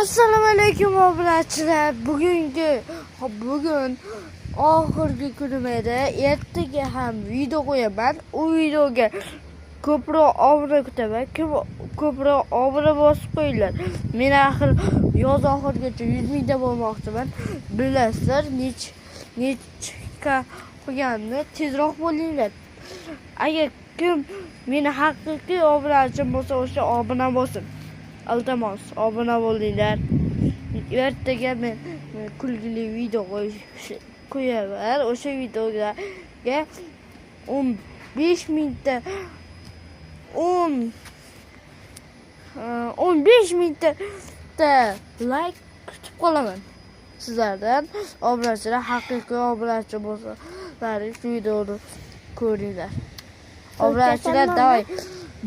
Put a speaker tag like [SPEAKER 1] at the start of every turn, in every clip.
[SPEAKER 1] Assalomu alaykum, obunachilar. Bugun oxirgi kunim edi. Ertaga ham video qo'yaman. U videoga ko'proq obuna kutaman. Kim ko'proq obuna bosib qo'yinglar. Men axir yoz oxirigacha 100 mingta bo'lmoqchiman. Bilasizlar, nechka qo'yganimni, tezroq bo'linglar. Agar kim meni haqiqiy obunachim bo'lsa, o'sha obuna bo'lsin. Iltimos, obuna bo'linglar. Ertaga men kulgili video qo'yaman. O'sha videoga 15 mingta, 15 mingta layk kutib qolaman sizlardan. Obunachilar, haqiqiy obunachi bo'lsalar, shu videoni ko'ringlar. Obunachilar, давай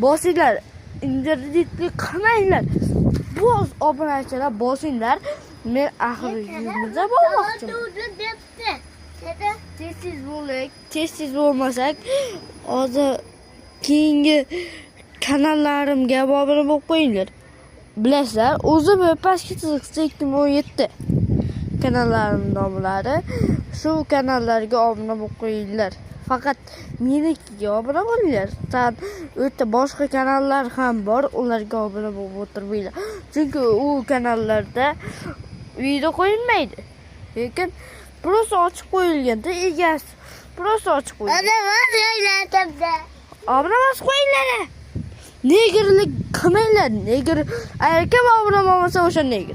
[SPEAKER 1] bosinglar, internetni qilmanglar. Bos, obunachilar, bosinglar. Men axir 100 mingta bo'lmoqchiman. Tez tez bo'laylik. Tez tez bo'lmasak, hozir keyingi kanallarimga obuna bo'lib qo'yinglar. Bilasizlar, o'zi bu pastki chiziqcha 2017 kanallarim nomlari. Shu kanallarga obuna bo'lib qo'yinglar. Faqat menikiga obuna bo'linglar. Tan o'ta boshqa kanallar ham bor, ularga obuna bo'lib o'tirmanglar. Chunki u kanallarda video qo'yilmaydi. Lekin просто ochib qo'yilganda egasi просто ochib qo'yilgan. Obuna bosib qo'yinglar. Negerlik qilmanglar. Neger agar kim obuna bo'lmasa, o'sha neger.